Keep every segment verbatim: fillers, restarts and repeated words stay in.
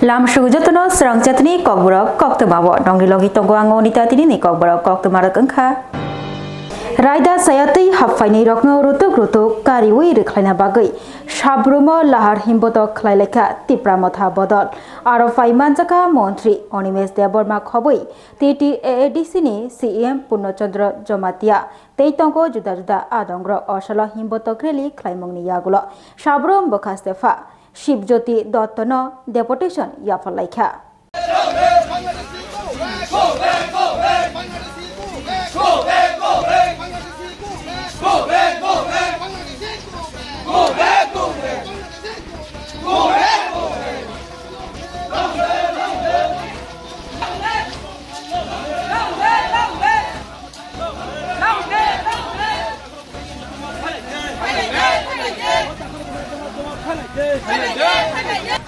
Tamsuk jotono srang chatni kokborok koktwma o nongni logi tongo ang Onita tinini kokborok koktwma rok wngkha. Raida saya twi haphainai rokno rutuk rutuk kariwi rwkhlaina bagwi sabrumo lahar himbotok khlai laikha Tipra Motha bodol. Aro phai manjakha montri Animesh Debbarma khobwi T T A A D C ni C E M Purno Chandra Jamatia tei tongo juda juda adongrok o salo himbotok rally khlaimungni yagulo sabrum bwkha stepha Shibjyoti Dottono deputation yaphar laikha.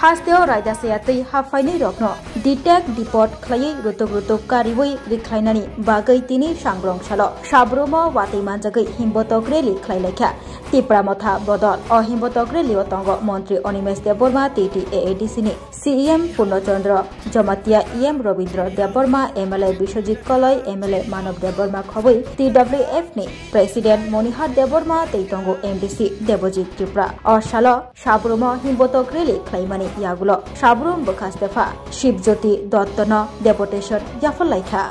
Hasteo raida saya twi haphainai rokno detect deport khlaiwi rutuk rutuk kariwi rikhlainani bagwi tini sangrong salo sabrumo watwi manjagwi himbotok rally khlai laikha Tipra Motha bodol. O himbotok rally o tongo montri Animesh Debbarma T T A A D C ni C E M Purno Chandra Jamatia, E M Rabindra Debbarma, M L A Biswajit Koloi, M L A Manav Debbarma khobwi T W F ni President Monihar Debbarma tei tongo M D C Debojit Tripura. O salo sabrumo himbotok rally khlaimani yagulo sabrum bwkha stepha Shibjyoti Dottono deputation yaphar laikha.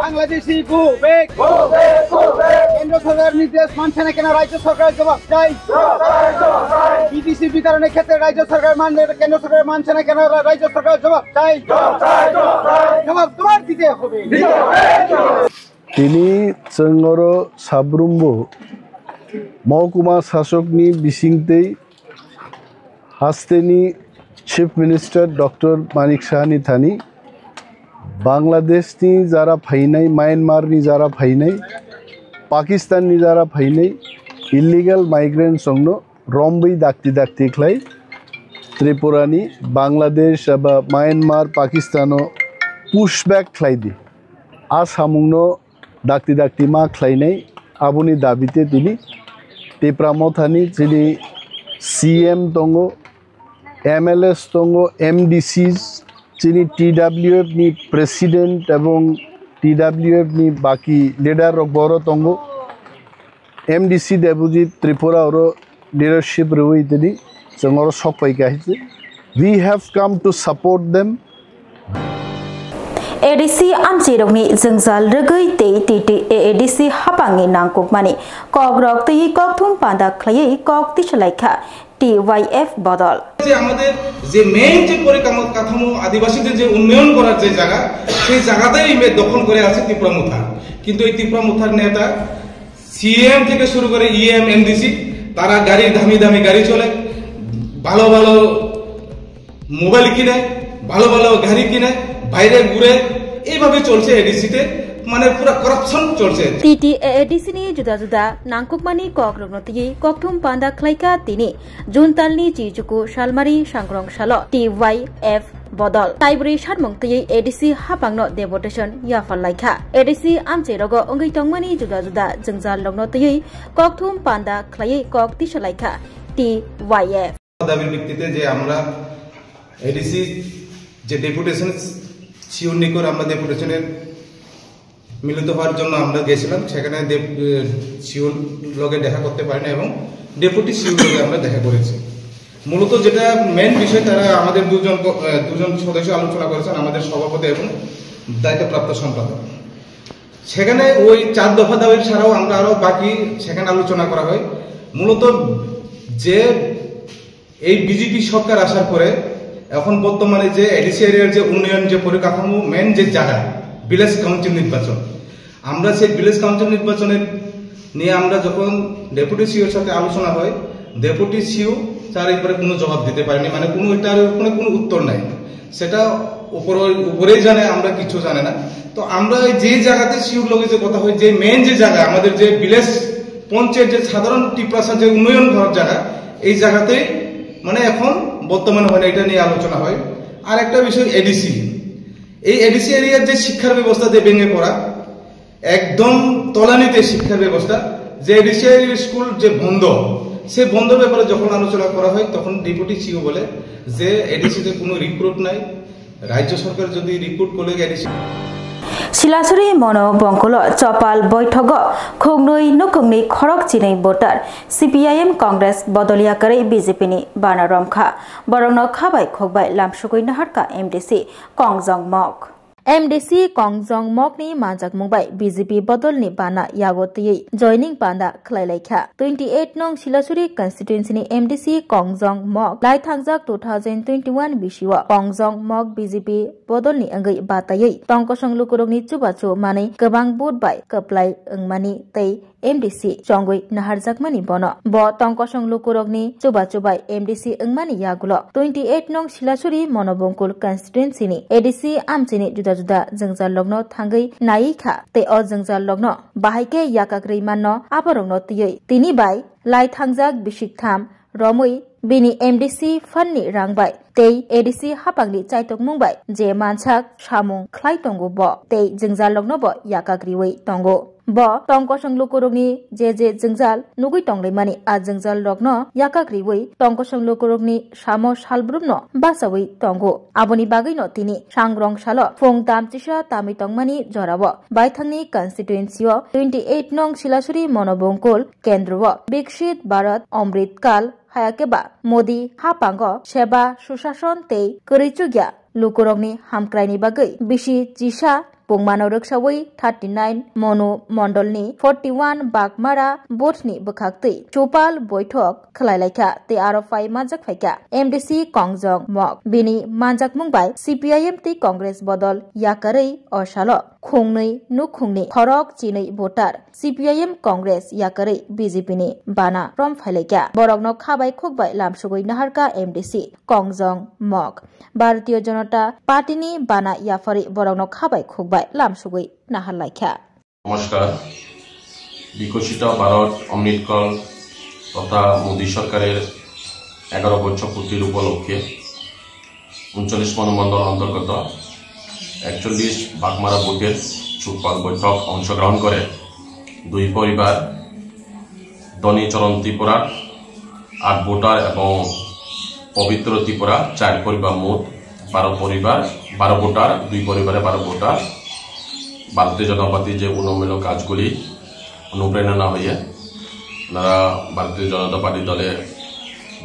Bangladeshi go back. Go back, go back. কেন্দ্র সরকার নির্দেশ মানছে না কেন রাজ্য সরকার জবাব চাই। জবাব চাই, জবাব চাই। বিটিসি বিতরণের ক্ষেত্রে রাজ্য সরকার মানবে, কেন্দ্র সরকার মানছে না কেন রা-, রাজ্য সরকার জবাব চাই। জবাব চাই, জবাব চাই। জবাব তোমার দিতে হবে। দিতে হবে, দিতে হবে। Tini chwng oro sabrumbo mohkuma sasokni bisingtwi hasteni Chief Minister Doctor Manik Sahani thani Bangladeshni jara phainai, Myanmarni jara phainai, Pakistanni jara phainai illegal migrants rokno romwi dakti dakti khlai Tripurani Bangladesh eba Myanmar, Pakistano pushback khlai di. A samungno dakti dakti ma khlainai, aboni dabite tini Tipra Mothani chini C M tongo, M L As tongo, M D Cs, chini T W F ni President ebong T W F ni baki leader rok boro tongo. M D C Debojit Tripura oro leadership rwi tini chwng oro sok pai kha hai se. We have come to support them. A D C amchirokni jwngjal rwgwi tei T T A A D C hapangni nangkukmani kokrok twi kokthum panda khlaiwi kok tisalaikha T Y F bodol. যে আমাদের যে মেইন যে পরিকাঠামো, কাঠামো, আদিবাসীদের যে উন্নয়ন করার যে জায়গা, সেই জায়গাটাই ইমে দখল করে আছে তিপ্রা মোথা। কিন্তু এই তিপ্রা মোথার নেতা সিএম থেকে শুরু করে ইএম, এমডিসি, তারা গাড়ির দামি দামি গাড়ি চলে, ভালো ভালো মোবাইল কিনে, ভালো ভালো গাড়ি কিনে, বাইরে ঘুরে, এইভাবে চলছে এডিসিতে, মানে পুরা করাপশন চলছে। T T A A D C ni juda juda nangkukmani kokrokno twiwi kokthum panda khlaikha tini June talni chichuku salmari sangrong salo T Y F bodol. Taibri sanmung twiwi A D C hapangno deputation yaphar laikha. A D C amchai rogo wngwi tongmani juda juda jwngjal rokno twiwi kokthum panda khlaiwi kok tisalaikha T Y F. দাবির ভিত্তিতে যে আমরা এডিসি যে deputation sure নিকট আমরা ডেপুটেশনের মিলিত হওয়ার জন্য আমরা গেছিলাম, সেখানে ডেপ-, এ, সিওর লগে দেখা করতে পারিনি এবং ডেপুটি সিওর লগে আমরা দেখা করেছি। মূলত যেটা মেইন বিষয়, তারা আমাদের দুজন ক-, এ, দুজন সদস্য আলোচনা করেছেন, আমাদের সভাপতি এবং দায়িত্বপ্রাপ্ত সম্পাদক। সেখানে ওই চার দফা দাবি ছাড়াও আমরা আরো বাকি সেখানে আলোচনা করা হয়। মূলত যে এই বিজেপি সরকার আসার পরে এখন বর্তমানে যে এডিসি এরিয়ার যে উন্নয়ন, যে পরিকাঠামো, মেইন যে জায়গা ভিলেজ কাউন্সিল নির্বাচন, আমরা সেই ভিলেজ কাউন্সিল নির্বাচনের নিয়ে আমরা যখন ডেপুটি সিওর সাথে আলোচনা হয়, ডেপুটি সিও তার এই ব্যাপারে কোনো জবাব দিতে পারেনি, মানে কোনো, এটার কোনো, কোনো উত্তর নাই। সেটা উপরে, উপরেই জানে, আমরা কিছু জানে না। তো আমরা এই যে জায়গাতে সিওর লগে যে কথা হয়, যে মেইন যে জায়গা, আমাদের যে ভিলেজ পঞ্চায়েত, যে সাধারণ টিপ্রাসা যে উন্নয়ন ঘর জায়গা, এই জায়গাতেই মানে এখন বর্তমানে হয় না, এটা নিয়ে আলোচনা হয়। আর একটা বিষয় এডিসি, এই এডিসি এরিয়ার যে শিক্ষার ব্যবস্থা যে ভেঙে পড়া, একদম তলানিতে শিক্ষা ব্যবস্থা। যে এডিসি স্কুল যে বন্ধ, সে বন্ধ ব্যাপারে যখন আলোচনা করা হয়, তখন ডেপুটি সিইও বলে যে এডিসিতে কোনো রিক্রুট নাই, রাজ্য সরকার যদি রিক্রুট করলে ADC Silasuri mono bongkolo chopal boithogo khungnwi nukhungni khorok chinwi voter C P I M Congress bodol yakarwi B J P ni bana romkha. Borokno khabai khokbai lamsugwi naharkha M D C Kongjong Mok. M D C Kongjong Mokni manjakmung bai B J P bodolni bana yago twiwi joining panda khlai laikha. Twenty eight nong Silasuri constituency ni M D C Kongjong Mok lai thangjak two thousand twenty one bisio Kongjong Mok B J P bodolni wngwi bataiwi tongkosong lukurokni chubachu manwi kwbang vote bai kwplai wngmani tei M D C chongwi naharjakmani bono. Bo tongkosong lukurokni chubachu bai M D C wngmani yagulo twenty eight nong Silasuri Monobongkul constituency ni A D C amchini juda juda jwngjalrokno thangwi naiwi kha tei o jwngjalrokno bahai khe yakagri manno aborokno twiwi tini bai lai thangjak bisik tham romwi bini M D C fund ni rang bai tei A D C hapangni chaitokmung bai je mansak samung khlai tongo bo tei jwngjalrokno bo yakagriwi tongo. Bo tongkosong lukurokni je je jwngjal nugwi tonglaimani a jwngjalrokno yakagriwi tongkosong lukurokni samo salbrumno bachawi tongo. Aboni bagwino tini sangrong salo phung tamchisa tamwi tongmani jorao baithangni constituency o twenty eight nong Silasuri Monobongkul kendro o Viksit Bharat Amrit Kal hayakhe ba Modi hapango seba susason tei kwrwi chukya lukurokni hamkraini bagwi bisi chisa pungmano rwksawi thirty nine Monu Mondolni forty one Bagmara boothni bwkhaktwi chopal boithok khlai laikha tei aro phai manjak phaikha M D C Kongjong Mok. Bini manjakmung bai C P I M tei Congress bodol yakarwi o salo khungnwi nukhungni khorok chinwi voter C P I M Congress yakarwi B J P ni bana rom phailaikha. Borokno khabai khukbai lamsugwi naharkha M D C Kongjong Mok. Bharatiya Janata Party ni bana yapharwi borokno khabai khukbai lamsugwi naharlaikha. নমস্কার। বিকশিত ভারত অমৃতকাল তথা মোদী সরকারের এগারো বছর পূর্তির উপলক্ষে ঊনচল্লিশ মনোমণ্ডল অন্তর্গত একচল্লিশ বাগমারা বুথের চুপাল বৈঠক অংশগ্রহণ করে দুই পরিবার ধনী চরণ ত্রিপুরা আট ভোটার এবং পবিত্র ত্রিপুরা চার পরিবার, মোট বারো পরিবার, বারো ভোটার, দুই পরিবারে বারো ভোটার। ভারতীয় জনতা পার্টির যে উন্নয়নমূলক কাজগুলি অনুপ্রেরণা হয়ে ওনারা ভারতীয় জনতা পার্টি দলে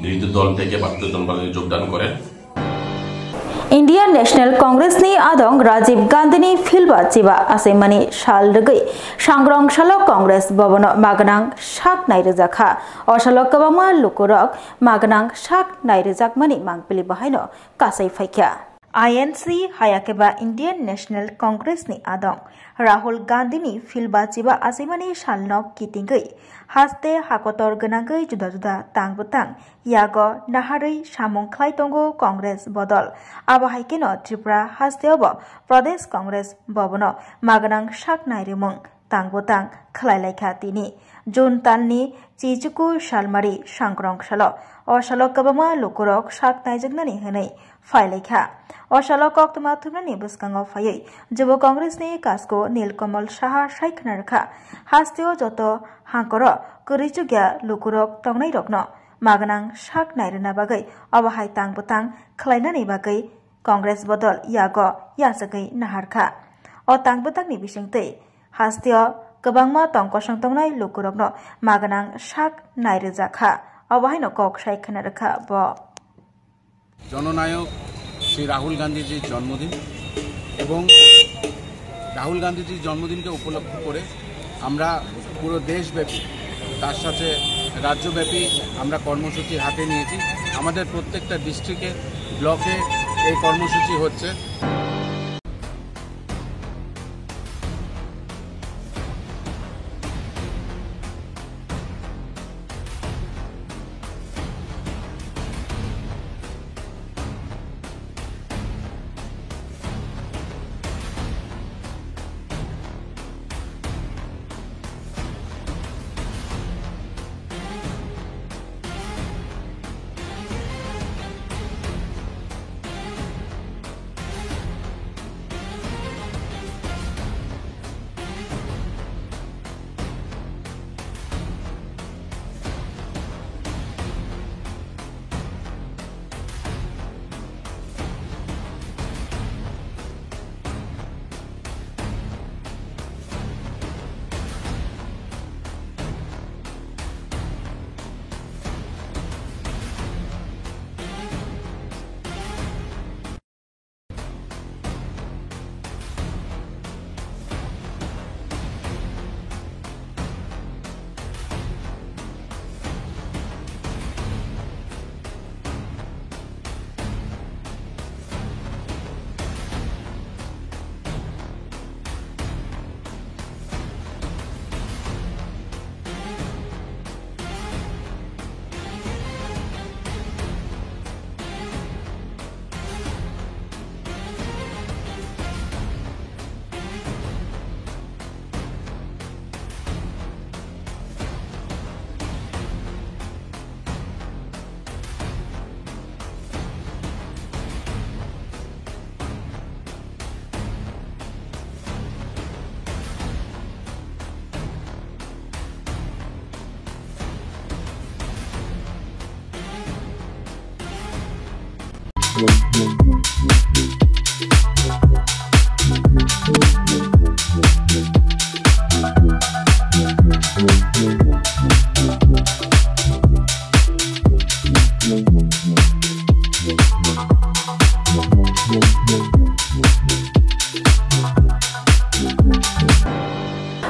বিরোধী দল থেকে ভারতীয় জনতা পার্টিতে যোগদান করেন। Indian National Congress ni adong Rajiv Gandhi ni philba chiba achaimani sal rwgwi sangrong salo Congress bhavan o magnang sak nai rwjakha. O salo kwbangma lukurok magnang sak nai rwjakmani mangpili bahaino kasai phaikha. I N C hayakhe ba Indian National Congress ni adong Rahul Gandhi ni philba chiba achaimani salno kitingwi haste hakotor gwnangwi juda juda tang bwtang yago naharwi samung khlai tongo Congress bodol. Abo hai kheno Tripura hasteo bo Pradesh Congress bhavan o magnang sak nai rwmung tang bwtang khlai laikha tini. June talni chichuku salmari sangrong salo o salo kwbangma lukurok sak naijaknani hwnwi phailaikha. O salo koktwma thumnani bwskango phaiwi Jubo Congress ni kasko Nilkamal Saha sai khna rwkha, hasteo joto hangkoro kwrwi chukya lukurok tongnairokno magnang sak nai rwna bagwi obo hai tang bwtang khlainani bagwi Congress bodol yago yachagwi naharkha. O tang bwtangni bisingtwi hasteo kwbangma tong kosong tongnai lukurokno magnang sak nai rwjakha, obo haino kok sai khna rwkha bo. জননায়ক শ্রী রাহুল গান্ধীজির জন্মদিন এবং রাহুল গান্ধীজির জন্মদিনকে উপলক্ষ করে আমরা পুরো দেশব্যাপী, তার সাথে রাজ্যব্যাপী আমরা কর্মসূচি হাতে নিয়েছি। আমাদের প্রত্যেকটা ডিস্ট্রিক্টে, ব্লকে এই কর্মসূচি হচ্ছে।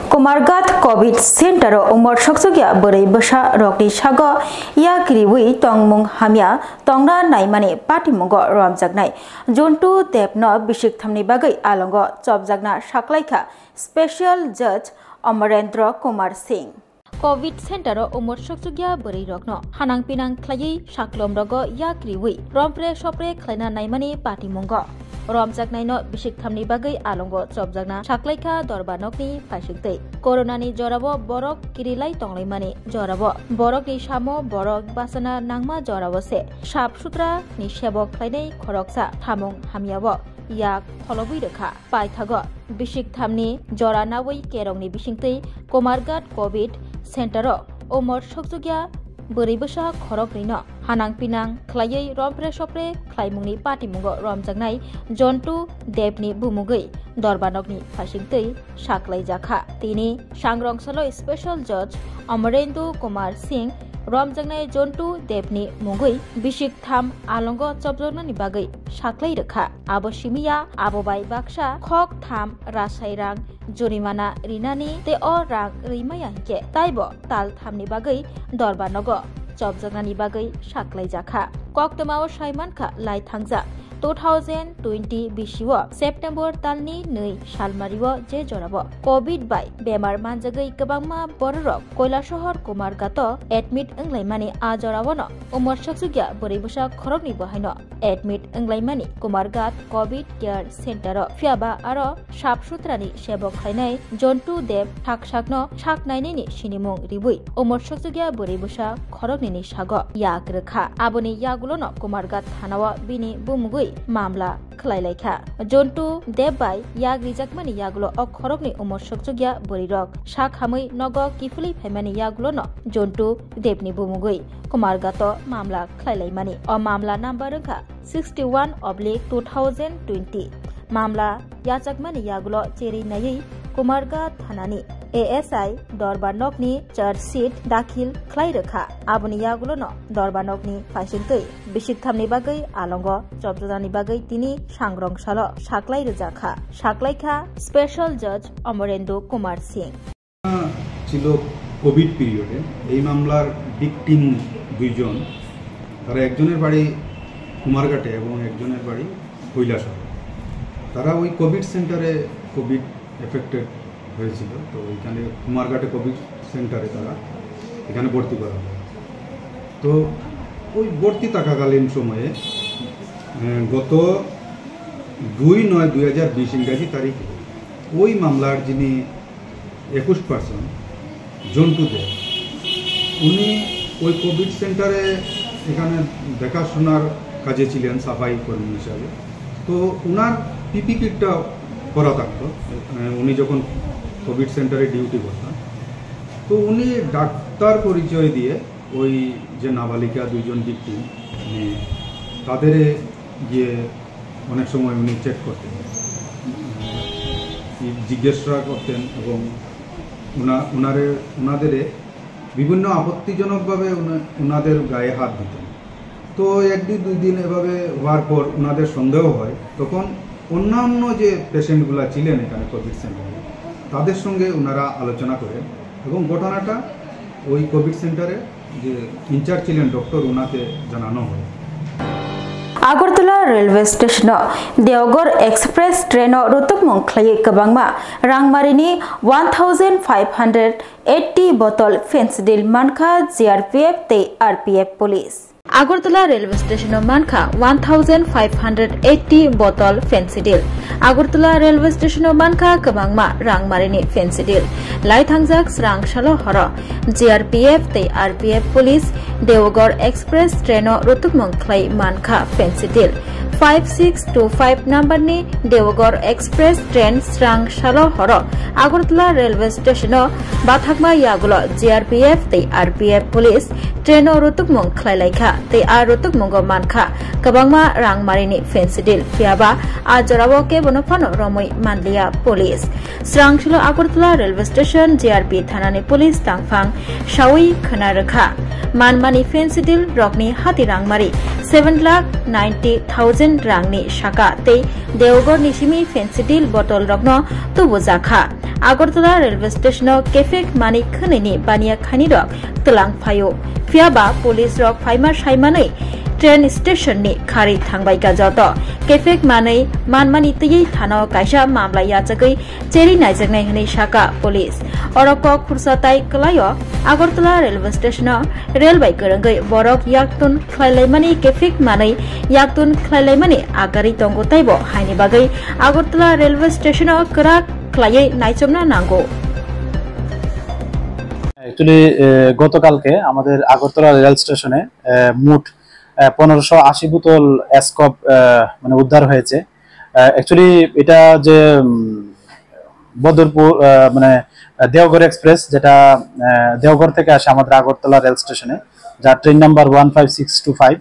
Kumarghat Covid Center o umor sokchukya bwrwi bwsa rokni sago yak riwi tongmung hamya tongna naimani patimungo romjaknai Jontu Deb no bisik thamni bagwi alongo chopjakna saklaikha Special Judge Amarendra Kumar Singh. Covid Center o umor sokchukya bwrwi rokno hanang pinang khlaiwi saklom rogo yak riwi rompre sopre khlaina naimani patimungo romjaknaino bisik thamni bagwi alongo chopjakna saklaikha dorba nokni phaisingtwi. Corona ni jorao borok kirilai tonglaimani jorao borokni samo borok bachana nangma jorao se sap sutra ni sebok khlainai khoroksa thamung hamyao yak kholobwi rwkha. Paithago bisik thamni jora nawi kerongni bisingtwi Kumarghat Covid Center o umor sokchukya bwrwi bwsa khoroknwino hanang pinang khlaiwi rompre sopre khlaimungni patimungo romjaknai Jontu Debni bumugwi dorbanokni phaisingtwi saklaijakha. Tini sangrongsalo Special Judge Amarendu Kumar Singh romjaknai Jontu Debni mungwi bisik tham alongo chopjaknani bagwi saklai rwkha. Abo simiya abo bai baksa khok tham rasai rang jorimana rinani tei o rang rimaya hinkhe taibo tal thamni bagwi dorba nogo chopjaknani bagwi saklaijakha. Koktwmao saimankha lai thangjak two thousand twenty bisio September talni nwi salmario je jorao Covid bai bemar manjagwi kwbangma bororok Koilasohor Kumarghato admit wnglaimani a joraono umor sokchukya bwrwi bwsa khoroknwi bo haino admit wnglaimani Kumarghat Covid Care Center o. Phiyaba aro sap sutrani sebok khlainai Jontu Deb sak sakno sak nainani sinimung ribwi umor sokchukya bwrwi bwsa khoroknwini sago yak rwkha. Aboni yagulono Kumarghat thanao bini bumugwi mamla khlai laikha. Jontu Deb bai yak rijakmani yagulo o khoroknwi umor sokchukya bwrwirok sak hamwi nogo kiphilwi phaimani yagulono Jontu Debni bumugwi Kumarghato mamla khlai laimani. O mamla number wngkha sixty one oblique two thousand twenty. Mamla yachakmani yagulo cherwi naiwi Kumarghat thanani A S I dorbar nokni charge sheet dakhil khlai rwkha. Aboni yagulono dorbar nokni phaisingtwi bisik thamni bagwi alongo chopjaknani bagwi tini sangrong salo saklai rwjakha, saklaikha Special Judge Amarendu Kumar Singh. ছিল কোভিড পিরিয়ডে। এই মামলার ভিকটিম দুইজন, তারা একজনের বাড়ি কুমারঘাটে এবং একজনের বাড়ি কৈলাসহরে। তারা ওই কোভিড সেন্টারে কোভিড এফেক্টেড হয়েছিল, তো ওইখানে কুমারঘাটে কোভিড সেন্টারে তারা এখানে ভর্তি করা হয়। তো ওই ভর্তি থাকাকালীন সময়ে, আহ, গত দুই নয় দুই হাজার বিশ ইংরাজি তারিখে ওই মামলার যিনি একুশ পার্সন জন্টু দে, উনি ওই কোভিড সেন্টারে এখানে দেখাশোনার কাজে ছিলেন, সাফাই কর্মী হিসাবে। তো ওনার পিপি কিটটা পরা থাকতো, আহ, উনি যখন কোভিড সেন্টারে ডিউটি করতেন। তো উনি ডাক্তার পরিচয় দিয়ে ওই যে নাবালিকা দুইজন ভিকটিম, মানে, তাদের গিয়ে অনেক সময় উনি চেক করতেন, জিজ্ঞাসা করতেন এবং ওনা-, ওনারে, ওনাদের বিভিন্ন আপত্তিজনকভাবে ওনা-, ওনাদের গায়ে হাত দিতেন। তো এক দিন, দুই দিন এভাবে হওয়ার পর ওনাদের সন্দেহ হয়, তখন অন্যান্য যে পেশেন্টগুলা ছিলেন এখানে কোভিড সেন্টারে, তাদের সঙ্গে ওনারা আলোচনা করেন এবং ঘটনাটা ওই কোভিড সেন্টারে যে ইনচার্জ ছিলেন ডক্টর, ওনাকে জানানো হয়। Agartala railway station o Deoghar express train o rutukmung khlaiwi kwbangma rangmarini one thousand five hundred eighty bottle fentanyl mankha G R P F tei R P F police. Agartala railway station o mankha one thousand five hundred eighty bottle fentanyl. Agartala railway station o mankha kwbangma rangmarini fentanyl. Lai thangjak srang salo horo G R P F tei R P F police Deoghar express train o rutukmung khlai mankha fentanyl. Five six two five number ni Deoghor Express train srang salo horo Agartala railway station o bathakma yagulo G R P F tei R P F police train o rutukmung khlai laikha tei a rutukmungo mankha kwbangma rangmari ni fancy deal, phiyaba a jorao kebono phano romwi manliya police. Srang salo Agartala railway station G R P thana ni police tangphang sawi khwna rwkha. Manmani fancy deal rokni hati rangmari seven lakh ninety thousand rangni saka tei Deoghor ni simi fancy deal bottle rokno tubujakha. Agartala railway station o kefek mani khwnwi ni baniya khaini rok twlang phaio. Phiyaba police rok phaima saimanwi train station ni khari thangbaikha joto. Kefek manwi manmani twiwi thana o kaisa mamla yachagwi cheri naijaknai hwnwi saka police. Oro kok khursa tai kwlaio Agartala railway station o rail bai kwrwngwi borok yaktun khlailaimani kefik manwi yaktun khlailaimani agarwi tongo teibo haini bagwi Agartala railway station o kwrak khlaiwi naichomna nango. Actually গতকালকে আমাদের Agartala rail স্টেশনে মোট পনেরোশো আশি বোতল স্কপ মানে উদ্ধার হয়েছে। অ্যাকচুয়ালি এটা যে বদরপুর মানে দেওঘর এক্সপ্রেস, যেটা দেওঘর থেকে আসে আমাদের আগরতলা রেল স্টেশনে, যার train number one five six two five.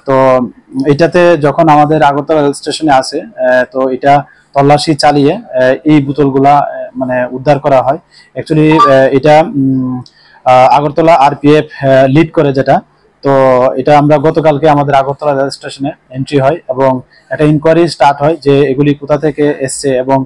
তো এটাতে যখন আমাদের আগরতলা রেল স্টেশনে আসে, তো এটা তল্লাশি চালিয়ে এই বোতলগুলা মানে উদ্ধার করা হয়। অ্যাকচুয়ালি এটা আগরতলা আরপিএফ লিড করে যেটা। তো এটা আমরা গতকালকে আমাদের আগরতলা রেল স্টেশনে এন্ট্রি হয় এবং একটা ইনকোয়ারি স্টার্ট হয় যে এগুলি কোথা থেকে এসছে এবং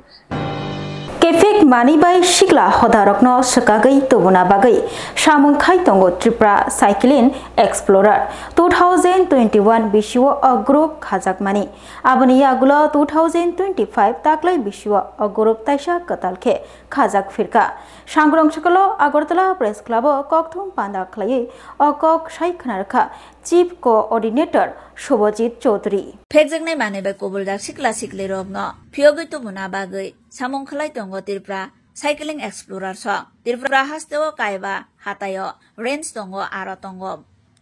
Kefek mani bai sikla hoda rokno swkagwi tubuna bagwi samung khai tongo Tripura Cycling Explorer two thousand twenty one bisio o group khajakmani. Aboni yagulo two thousand twenty five taklai bisio o group taisa kwtal khe khajak phirkha. Sangrong sakalo Agartala Press Club o kokthum panda khlaiwi o kok sai khwnarwkha Chief Coordinator Subhajit Chowdhury. Phekjaknai manwi bai kubuljak sikla siklirokno phiyogwi tubuna bagwi samung khlai tongo Tripura Cycling Explorer song. Tripura hasteo kaiba hataio range tongo, aro tongo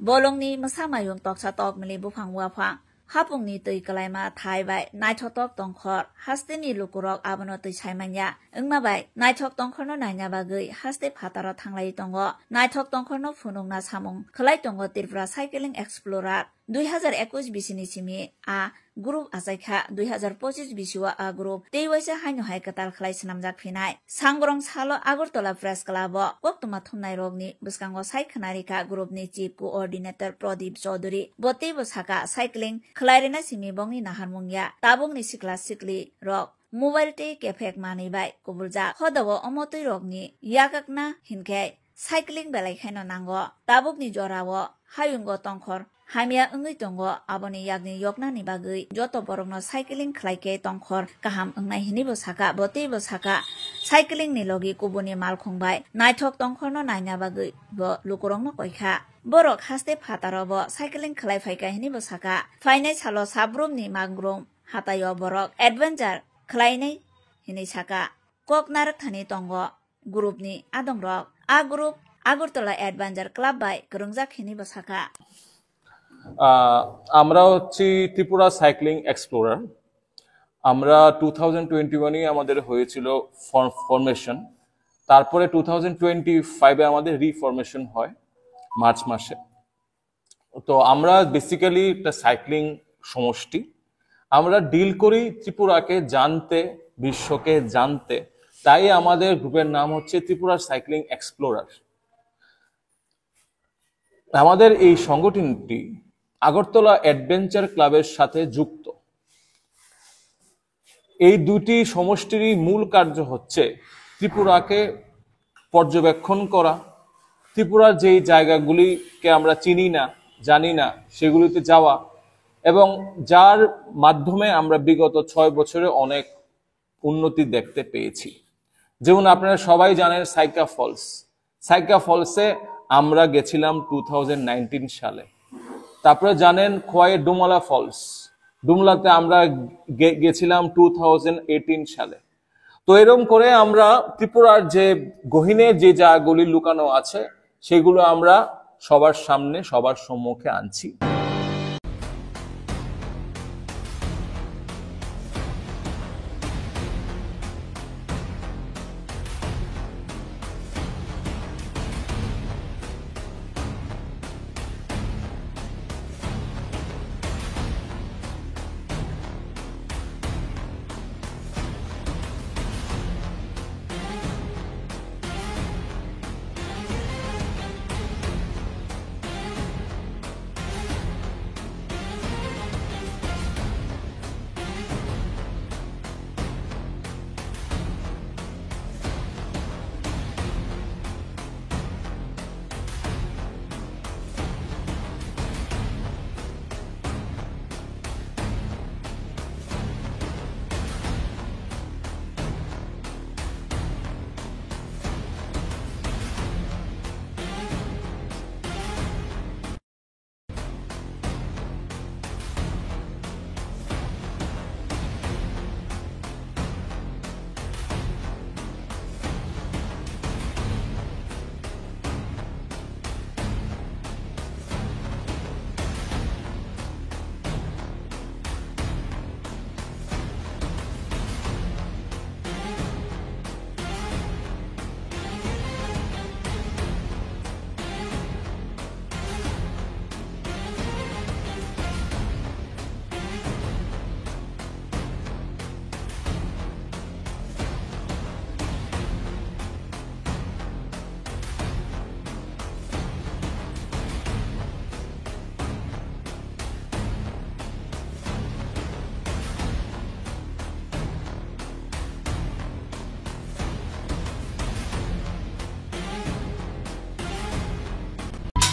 bolongni mwsa mayung toksa tokmili buphang waphang. Hapungni twi kwlaima thai bai naithotok tongkhor, hasteni lukurok abono twi saimanya wngma bai naithok tongkhorno naina bagwi haste phataro thanglaiwi tongo. Naithok tongkhorno phunukna samung khlai tongo Tripura Cycling Explorer dui hazar ekush bisini simi a group achaikha dui hazar pochis bisio a group tei waisa haino hai kwtal khlai swnamjak phinai. Sangrong salo Agartala Press Club o koktwma thumnairokni bwskango sai khwnarikha group ni Chief Coordinator Pradip Chaudhury. Bo teibo saka cycling khlai rina simi bongni naharmung ya. Tabukni sikla sikli rok mobile tei kephek manwi bai kubuljak. Hodao omo twi rokni yakakna hinkhe cycling belai khaino nango. Tabukni jorao hayungo tongkhor hamya wngwi tongo, aboni yakni yoknani bagwi joto borokno cycling khlai khe tongkhor kaham wngnai hwnwibo saka. Bo teibo saka, cycling ni logi kubuni malkhung bai naithok tongkhorno naina bagwi bo lukurokno koikha. Borok haste phataro bo cycling khlai phaikha hwnwibo saka. Phainai salo Sabrum ni Magrum hataio borok adventure khlainai hwnwi saka. Kok narwk thani tongo group ni adongrok. A group Agartala Adventure Club bai kwrwngjak hwnwi bo saka. আহ, আমরা হচ্ছি Tripura cycling explorer. আমরা two thousand twenty ওয়ানে আমাদের হয়েছিল ফর্মেশন, তারপরে two thousand twenty ফাইভে আমাদের রিফর্মেশন হয় মার্চ মাসে। তো আমরা বেসিক্যালি একটা সাইক্লিং সমষ্টি। আমরা ডিল করি ত্রিপুরাকে জানতে, বিশ্বকে জানতে। তাই আমাদের গ্রুপের নাম হচ্ছে ত্রিপুরা সাইক্লিং এক্সপ্লোরার। আমাদের এই সংগঠনটি আগরতলা অ্যাডভেঞ্চার ক্লাবের সাথে যুক্ত। এই দুটি সমষ্টিরই মূল কার্য হচ্ছে ত্রিপুরাকে পর্যবেক্ষণ করা, ত্রিপুরার যেই জায়গাগুলিকে আমরা চিনি না, জানি না, সেগুলিতে যাওয়া এবং যার মাধ্যমে আমরা বিগত ছয় বছরে অনেক উন্নতি দেখতে পেয়েছি। যেমন আপনারা সবাই জানেন সাইকা ফলস, সাইকা ফলসে আমরা গেছিলাম টু থাউজেন্ড নাইনটিন সালে। তারপরে জানেন খোয়াইয়ের ডুমলা ফলস, ডুমলাতে আমরা গে- গেছিলাম টু থাউজেন্ড এইটিন সালে। তো এরকম করে আমরা ত্রিপুরার যে গহীনে যে জায়গাগুলি লুকানো আছে, সেগুলো আমরা সবার সামনে, সবার সম্মুখে আনছি।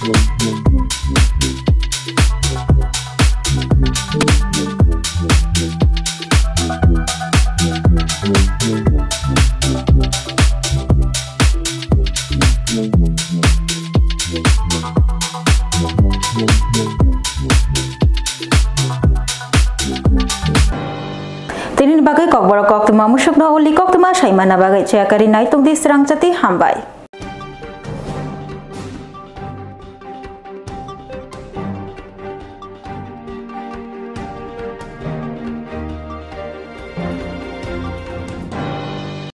Tini bagwi kokborok koktwma musukno uli koktwma saimana bagwi chayakari naitung di srangchati hambai.